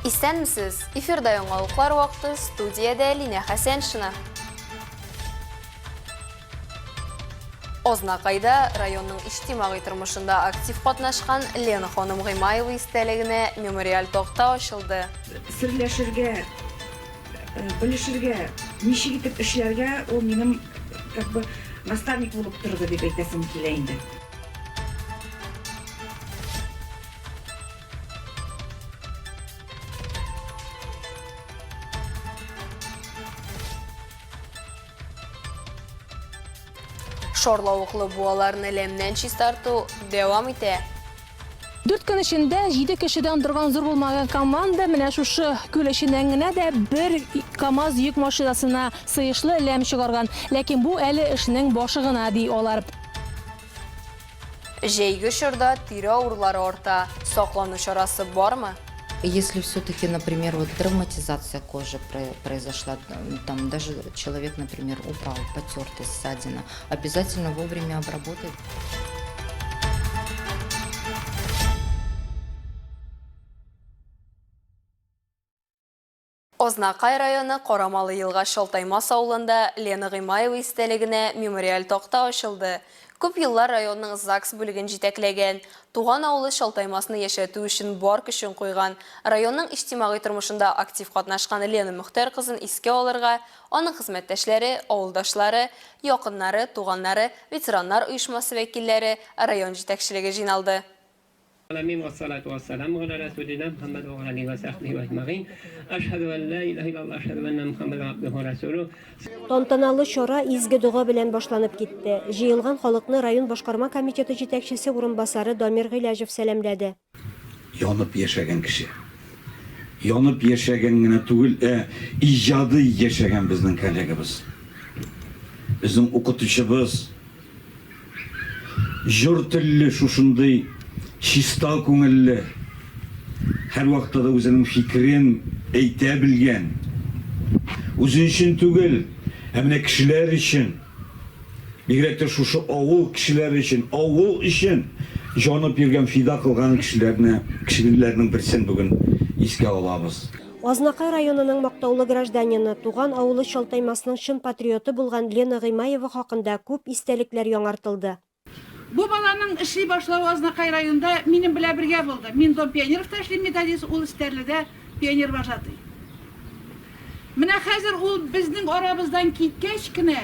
Исәнмесез! Эфирда яңалыклар вакыты, студиядә Линә Хәсәншина. Азнакайда районның иҗтимагый тормышында актив катнашкан Лена ханым Гыймаева истәлегенә мемориаль такта ачылды. Серләшергә, белешергә, ничек итеп эшләргә, ул минем как бы наставник булып торды дип әйтәсем килә инде. Шарлавыклы буаларны ләмнән чистарту дәвам итә. Дүрт көн эчендә җиде кешедән торган зур булмаган команда менә шушы күл эченнән генә дә бер КАМАЗ йөк машинасына сыешлы ләм чыгарган. Ләкин бу әле эшнең башы гына, ди алар. Җәйге чорда тире авырулары арта, саклану чарасы бармы? Если все-таки, например, вот травматизация кожи произошла, там даже человек, например, упал, потертость, ссадина, обязательно вовремя обработать. Азнакай районы Карамалы Елга Чалтаймас авылында Лена Гыймаева истәлегенә мемориаль такта ачылды. Күп еллар районның ЗАГС бүлеген җитәкләгән, туган авылы Чалтаймасны яшәтү өчен бар көчен куйган, районның иҗтимагый тормышында актив катнашкан Лена Мөхтәр кызын искә алырга аның хезмәттәшләре, авылдашлары, якыннары, туганнары, ветераннар оешмасы вәкилләре, район җитәкчелеге җыйналды. Амин вассалату вассаламу аля расулина Мухаммад ва аля алихи ва сахбихи аҗмагин. Әшһәду ан ла илаһа иллаллаһ, әшһәду анна Мухаммадан абдуху ва расулуһ. Тантаналы чара изге дога белән башланып китте. Җыелган халыкны район башкарма комитеты җитәкчесе урынбасары Дамир Гыйләҗев сәламләде. Янып яшәгән кеше. Янып яшәгән генә түгел, ә иҗади яшәгән безнең коллегабыз. Безнең укытучыбыз. Җор телле, шушындый чиста күңелле, һәрвакытта да үзенең фикерен әйтә белгән, үзе өчен түгел, ә менә кешеләр өчен, бигрәк тә шушы авыл кешеләре өчен, авыл өчен җанып йөргән, фида кылган кешеләрне, кешеләрнең берсен бүген искә алабыз. Азнакай районының мактаулы гражданины, туган авылы Чалтаймасның чын патриоты булган Лена Гыймаева хакында күп истәлекләр яңартылды. Бу баланың эшли башлавы Азнакай районында минем белә бергә булды. Мин Дом пионеровта эшлим методист, ул Стәрледә пионервожатый. Менә хәзер ул безнең арабыздан киткәч кенә,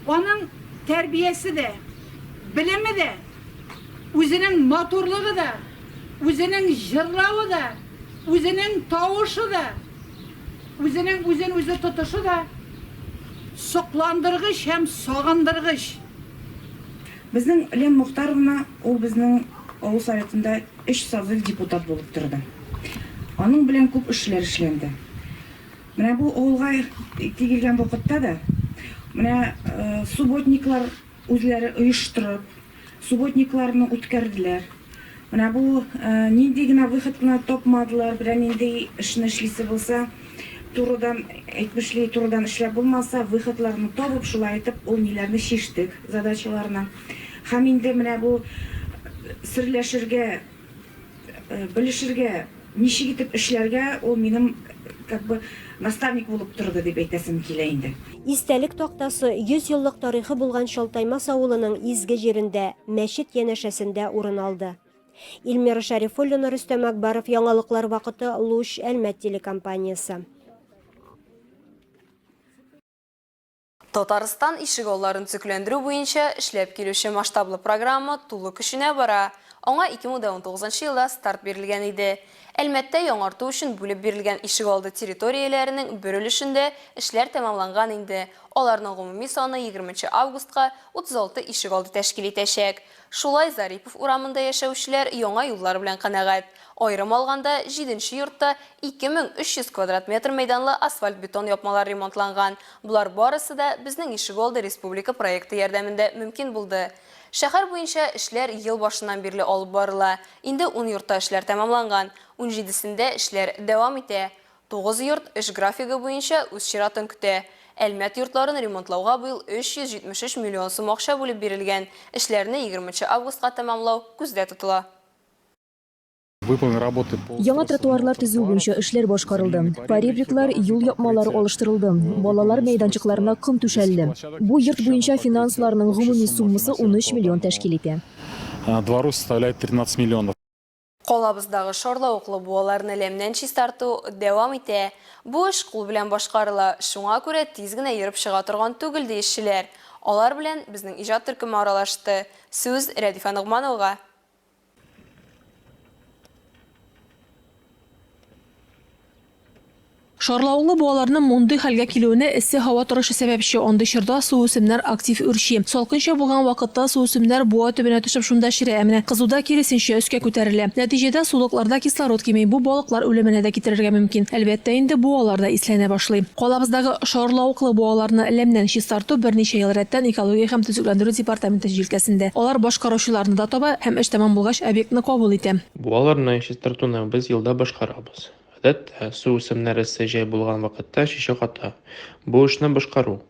аның тәрбиясе дә, белеме дә, үзенең матурлыгы да, Үзенең җырлавы да, үзенең тавышы да, үзенең үзен-үзе тотышы да сокландыргыч һәм сагындыргыч. Безнең Лена Мохтаровна, ул безнең авыл советында өч созыв депутат булып торды. Аның белән күп эшләр эшләнде. Менә бу авылга килгән вакытта да, менә субботниклар үзләре оештырып, Субботникларны үткәрделәр. Менә бу нинди генә выход кына тапмадылар, берәр нинди эшне эшлисе булса, турыдан, әйтмешли, турыдан эшләп булмаса, выходларны табып, шулай итеп ул ниләрне чиштек, задачаларны. Һәм инде менә бу серләшергә Белешергә, ничек итеп эшләргә, ул минем как бы наставник булып торды дип әйтәсем килә инде. Истәлек тактасы 100 еллык тарихы булган Чалтаймас авылының изге җирендә, мәчет янәшәсендә урын алды. Эльмира Шәрифуллина, Рөстәм Акбаров, Яңалыклар вакыты, Луч, Әлмәт телекомпаниясе. Татарстан ишегалларын төзекләндерү буенча эшләп килүче масштаблы программа тулы көченә бара. Аңа 2019 елда старт бирелгән иде. Әлмәттә яңарту өчен бүлеп бирелгән ишегалды территорияләренең бер өлешендә эшләр тәмамланган инде, аларның гомуми саны 20 нче августка 36 ишегалды тәшкил итәчәк. Шулай, Зарипов урамында яшәүчеләр яңа юллар белән канәгать. Аерым алганда, җиденче йортта 2300 квадрат метр мәйданлы асфальт-бетон япмалар ремонтланган. Болар барысы да Безнең ишегалды республика проекты ярдәмендә мөмкин булды. Шәһәр буенча эшләр ел башыннан бирле алып барыла. Инде ун йортта эшләр тәмамланган, унҗидесендә эшләр дәвам итә. Тугыз йорт эш графигы буенча үз чиратын көтә. Әлмәт йортларын ремонтлауга быел 373 миллион сум акча бүлеп бирелгән. Эшләрне 20 нче августка тәмамлау күздә тотыла. Выполнены работы по Яңа тротуарлар төзү буенча эшләр башкарылды. Поребриклар, юл япмалары алыштырылды, балалар мәйданчыкларына ком түшәлде. Бу йорт буенча финансларның гомуми суммасы 13 миллион тәшкил итә. Двору составляет 13 миллионов. Калабыздагы шарлавыклы буаларны ләмнән чистарту дәвам итә. Бу эш кул белән башкарыла, шуңа күрә тиз генә ерып чыга торган түгел, ди эшчеләр. Алар белән безнең иҗат төркеме аралашты. Сүз Рәдифә Ногмановага. Шарлавыклы буаларның мондый хәлгә килүенә эссе һава торышы сәбәпче. Андый чорда суүсемнәр актив үрчи. Салкынча булган вакытта суүсемнәр буа төбенә төшеп шунда черә, ә менә кызуда киресенчә, өскә күтәрелә. Нәтиҗәдә, сулыкларда кислород кими, бу балыклар үлеменә дә китерергә мөмкин. Әлбәттә инде, буалар да исләнә башлый. Калабыздагы шарлавыклы буаларны ләмнән чистарту берничә ел рәттән экология һәм төзекләндерү департаменты җилкәсендә. Алар башкаручыларны да таба һәм эш тәмам булгач объектны кабул итә. Буаларны чистартуны без елда башкарабыз. Гадәттә, су үсемнәре эссе җәй булган вакытта чәчәк ата. Бу эшне башкару,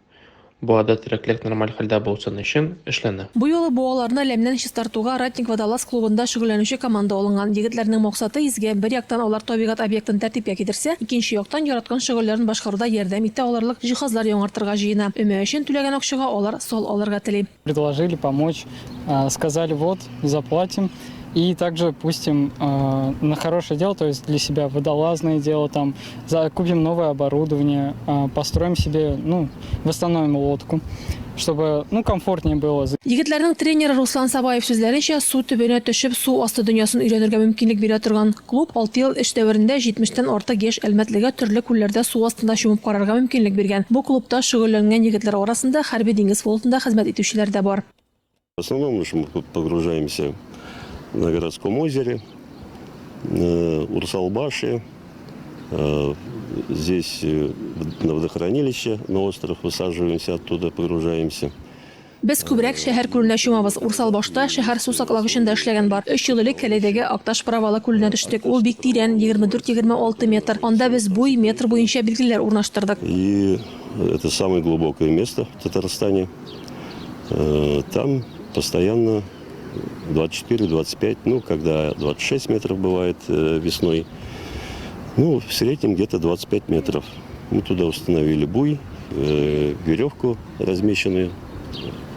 буада тереклек нормаль хәлдә булсын өчен эшләнә. Бу юлы буаларны ләмнән чистартуга Ратник водолаз клубында шөгыльләнүче команда алынган. Егетләрнең максаты изге, бер яктан алар табигать объектын тәртипкә китерсә, икенче яктан яраткан шөгыльләрен башкаруда ярдәм итә алырлык җиһазлар яңартырга җыена. Өмә өчен түләгән акчага алар сал алырга тели. Предложили помочь, сказали, вот, заплатим. И также пустим на хорошее дело, то есть для себя водолазное дело, там, закупим новое оборудование, построим себе, ну, восстановим лодку, чтобы, ну, комфортнее было. Егетләрнең тренеры Руслан Сабаев сүзләренчә, су төбенә төшеп, су асты дөньясын өйрәнергә мөмкинлек бирә торган клуб алты ел эш дәверендә җитмештән артык яшь әлмәтлегә төрле күлләрдә су астында чумып карарга мөмкинлек биргән. Бу клубта шөгыльләнгән егетләр арасында хәрби-диңгез флотында хезмәт итүчеләр дә бар. В основном мы погружаемся на городском озере, Урсалбаши, здесь на водохранилище, на остров высаживаемся, оттуда погружаемся. Без күбрәк шәһәр күленә чумабыз. Урсалбашта шәһәр су саклагычында эшләгән бар. Өч ел элек Кәләйдәге Акташ провалы күленә төштек. Ул бик тирән, 24-26 метр. Анда без буй, метр буенча билгеләр урнаштырдык. И это самое глубокое место в Татарстане. Там постоянно 24-25, ну, когда 26 метров бывает весной. Ну, в среднем где-то 25 метров. Мы туда установили буй, веревку размеченную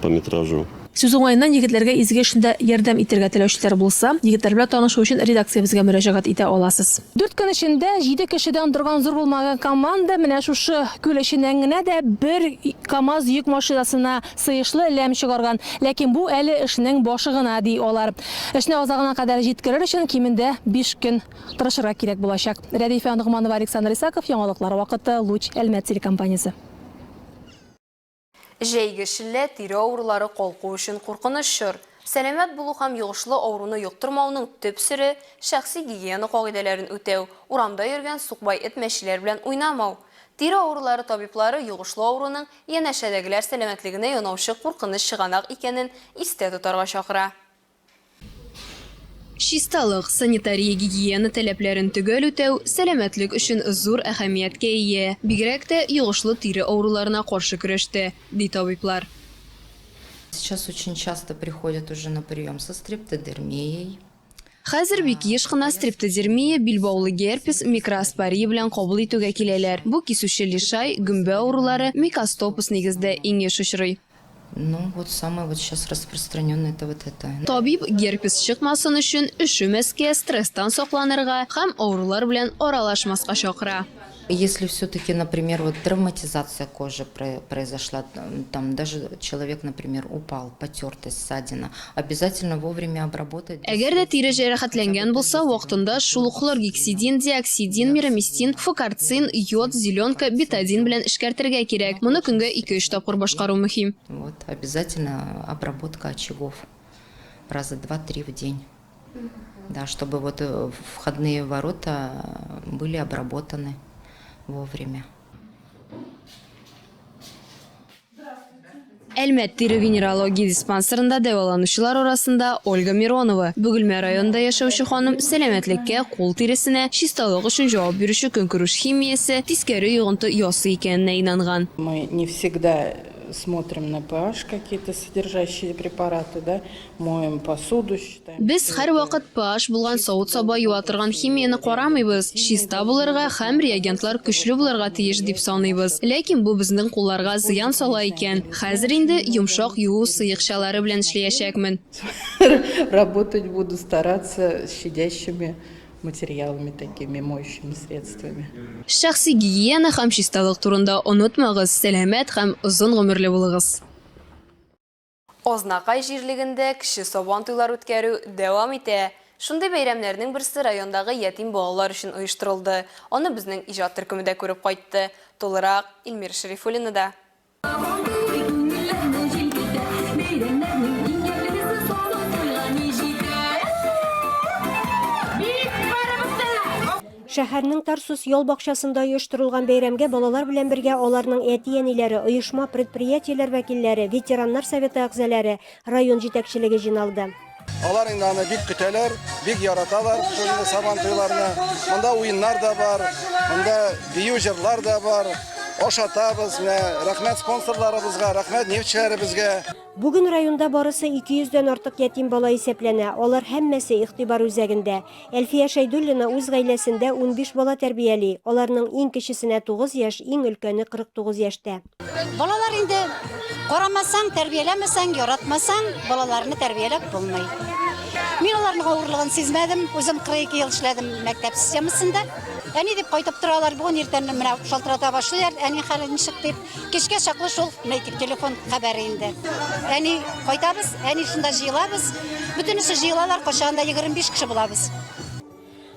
по метражу. Сүз уңаеннан, егетләргә изге эшендә ярдәм итәргә теләүчеләр булса, егетләр белән танышу өчен редакциябезгә мөрәҗәгать итә аласыз. Дүрт көн эчендә җиде кешедән торган зур булмаган команда менә шушы күл эченнән генә дә бер КАМАЗ йөк машинасына сыешлы ләм чыгарган. Ләкин бу әле эшнең башы гына, ди алар. Эшне азагына кадәр җиткерер өчен кимендә биш көн тырышырга кирәк булачак. Рәдифә Ногманова, Александр Исаков, Яңалыклар вакыты, Луч, Әлмәт телекомпаниясе. Җәйге челлә тире авырулары калку өчен куркыныч чор. Сәламәт булу һәм йогышлы авыруны йоктырмауның төп сере, шәхси гигиена кагыйдәләрен үтәү, урамда йөргән сукбай эт-мәчеләр белән уйнамау. Тире авырулары табиблары йогышлы авыруның янәшәдәгеләр сәламәтлегенә янаучы куркыныч чыганак икәнен истә тотарга чакыра. Чисталык, санитария-гигиена таләпләрен төгәл үтәү сәламәтлек өчен зур әһәмияткә ия, бигрәк тә йогышлы тире авыруларына каршы көрәштә, ди табиблар. Сейчас очень часто приходят уже на прием со стрептодермией. Хәзер бик еш кына стрептодермия, билбаулы герпес, микрооспория белән кабул итүгә киләләр. Бу кисүче лишай, гөмбә авырулары, микостопус нигездә иң еш очрый. Ну, вот самое вот сейчас распространенное это вот это. Табиб герпес чыкмасын өчен өшемәскә, стресстан сакланырга һәм авырулар белән аралашмаска чакыра. Если все-таки, например, вот травматизация кожи произошла, там даже человек, например, упал, потертость, ссадина, обязательно вовремя обработать. Әгәр дә тире җәрәхәтләнгән булса, вакытында шул ук хлоргексидин, диоксидин, мирамистин, фукарцин, йод, зеленка, бетадин белән эшкәртергә кирәк. Моны көнгә ике-өч тапкыр башкару мөһим. Вот, обязательно обработка очагов раза два-три в день. Да, чтобы вот входные ворота были обработаны вовремя. Әлмәт тире-венерология диспансерында дәваланучылар арасында Ольга Миронова. Бөгелмә районында яшәүче ханым сәламәтлеккә, кул тиресенә, чисталык өчен җавап бирүче көнкүреш химиясе тискәре йогынты ясый икәненә инанган. Мы не всегда смотрим на pH какие-то содержащие препараты, да, моем посуду, считаем. Без һәрвакыт pH булган савыт-саба юа торган химияне карамыйбыз, чиста булырга һәм реагентлар көчле булырга тиеш дип саныйбыз. Ләкин бу безнең кулларга зыян сала икән. Хәзер инде йомшак юу сыекчалары белән эшләячәкмен. Работать буду стараться с щадящими материалами такими, моющими средствами. Шәхси гигиена һәм чисталык турында онытмагыз, сәламәт һәм озын гомерле булыгыз! Азнакай җирлегендә кече Сабантуйлар үткәрү дәвам итә. Шундый бәйрәмнәрнең берсе райондагы ятим балалар өчен оештырылды. Аны безнең иҗат төркеме дә күреп кайтты. Тулырак Илмира Шәрифуллинада. Сабантуй күңелләрне җилкетә, бәйрәмнәрнең иң ямьлесе Сабантуйга ни җитә? Бик барыбыз да! Шәһәрнең Тарсус ял бакчасында оештырылган бәйрәмгә балалар белән бергә аларның әти-әниләре, оешма-предприятиеләр вәкилләре, ветераннар советы әгъзалары, район җитәкчелеге җыйналды. Алар инде аны бик көтәләр, бик яраталар шундый Сабан туйларны. Монда уеннар да бар, монда бию-җырлар да бар. Ашатабыз, менә рәхмәт спонсорларыбызга, рәхмәт нефтьчеләребезгә. Бүген районда барысы 200 дән артык ятим бала исәпләнә, алар һәммәсе игътибар үзәгендә. Әлфия Шәйдуллина үз гаиләсендә 15 бала тәрбияли, аларның иң кечесенә 9 яшь, иң өлкәне 49 яшьтә. Балалар инде карамасаң, тәрбияләмәсәң, яратмасаң, балаларны тәрбияләп булмый. Мин аларның авырлыгын сизмәдем, үзем 42 ел эшләдем мәктәп системасында. Әни дип кайтып торалар, бүген иртән менә шалтырата башлыйлар, әни хәле ничек дип. Кичкә чаклы шул, әйтик, телефон хәбәре инде. Әни, кайтабыз, әни шунда җыелабыз. Бөтенесе җыелалар, кайчагында 25 кеше булабыз.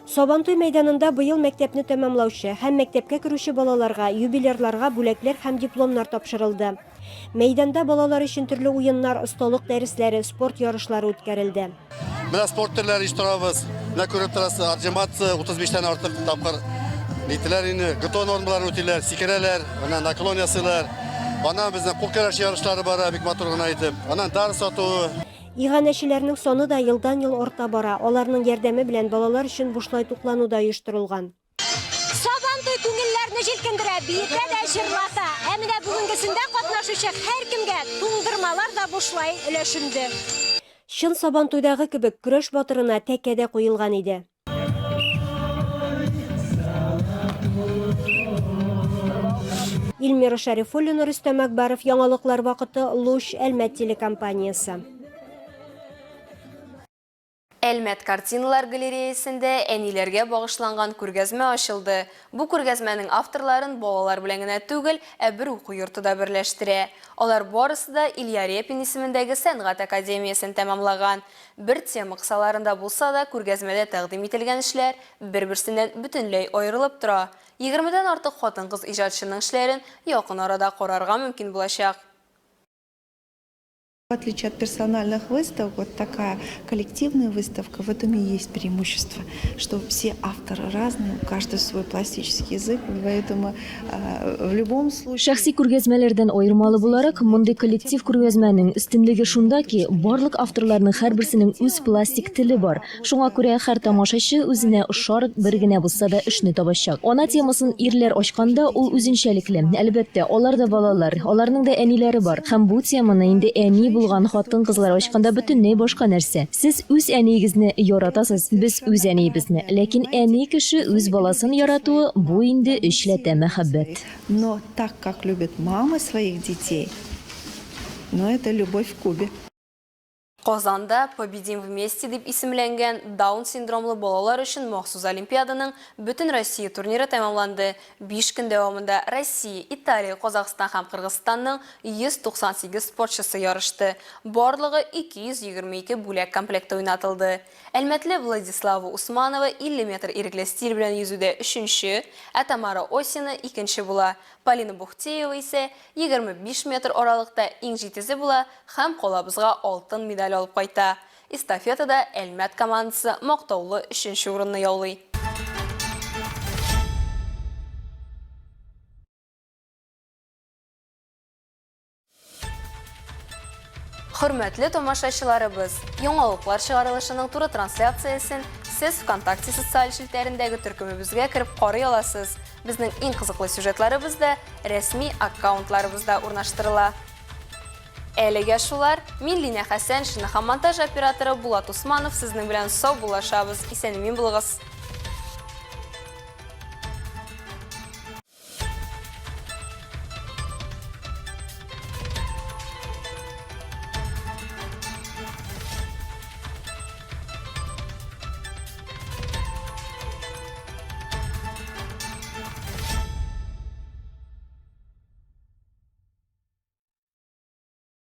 Сабантуй мәйданында быел мәктәпне тәмамлаучы һәм мәктәпкә керүче балаларга, юбилярларга бүләкләр һәм дипломнар тапшырылды. Мәйданда балалар өчен төрле уеннар, осталык дәресләре, спорт ярышлары үткәрелде. Менә спорт төрләре оештырабыз. Менә күреп торасыз, отжиматься 35 тән артык тапкыр нителәр инде, ГТО нормаларын үтиләр, сикерәләр, аннан наклон ясыйлар. Аннан безнең кул көрәше ярышлары бара, бик матур гына итеп. Аннан дар сатуы. Иганәчеләрнең саны да елдан-ел арта бара. Аларның ярдәме белән балалар өчен бушлай туклану да оештырылган. Сабантуй күңелләрне җилкендерә, биетә дә, җырлата. Ә менә бүгенгесендә катнашучы һәркемгә туңдырмалар да бушлай өләшенде. Чын Сабантуйдагы кебек, көрәш батырына тәкә дә куелган иде. Илмира Шәрифуллина, Рөстәм Әкбәров, Яңалыклар вакыты, Луч, Әлмәт телекомпаниясе. Әлмәт картиналар галереясендә әниләргә багышланган күргәзмә ачылды. Бу күргәзмәнең авторларын балалар белән генә түгел, ә бер уку йорты да берләштерә. Алар барысы да Илья Репин исемендәге сәнгать академиясен тәмамлаган. Бер тема кысаларында булса да, күргәзмәдә тәкъдим ителгән эшләр бер-берсеннән бөтенләй аерылып тора. Егермедән артык хатын-кыз иҗатчының эшләрен якын арада карарга мөмкин булачак. В отличие от персональных выставок, вот такая коллективная выставка, в этом и есть преимущество, что все авторы разные, у каждого свой пластический язык, поэтому э, в любом случае... Шәхси күргәзмәләрдән аермалы буларак, мондый коллектив күргәзмәнең өстенлеге шунда ки, барлык авторларның һәрберсенең үз пластик теле бар. Шуңа күрә һәр тамашачы үзенә ошар бер генә булса да эшне табачак. Ана темасын ирләр ачканда, ул үзенчәлекле. Әлбәттә, алар да балалар, аларның да әниләре бар. Һәм бу теманы инде әни булган хатын-кызлар ачканда бөтенләй башка нәрсә. Сез үз әниегезне яратасыз, без үз әниебезне. Ләкин әни кеше үз баласын яратуы, бу инде өчләтә мәхәббәт. Но так, как любит мама своих детей, но это любовь в кубе. Казанда Победим вместе дип исемләнгән Даун синдромлы балалар өчен махсус олимпиаданың Бөтенроссия турниры тәмамланды. Биш көн дәвамында Россия, Италия, Казахстан һәм Кыргызстанның 198 спортчысы ярышты. Барлыгы 222 бүләк комплекты уйнатылды. Әлмәтле Владислава Усманова 50 метр ирекле стиль белән йөзүдә өченче, ә Тамара Осина икенче була. Полина Бухтеева исә 25 метр аралыкта иң җитезе була һәм калабызга алтын медаль алып кайта. Эстафетада Әлмәт командасы мактаулы өченче урынны яулый. Хөрмәтле тамашачыларыбыз, яңалыклар чыгарылышының туры трансляциясен сез ВКонтакте социаль челтәрендәге төркемебезгә кереп карый аласыз. Безнең иң кызыклы сюжетларыбыз да рәсми аккаунтларыбызда урнаштырыла. Әлегә шулар. Мин Линә Хәсәншина һәм монтаж операторы Булат Усманов сезнең белән саубуллашабыз. Исән-имин булыгыз.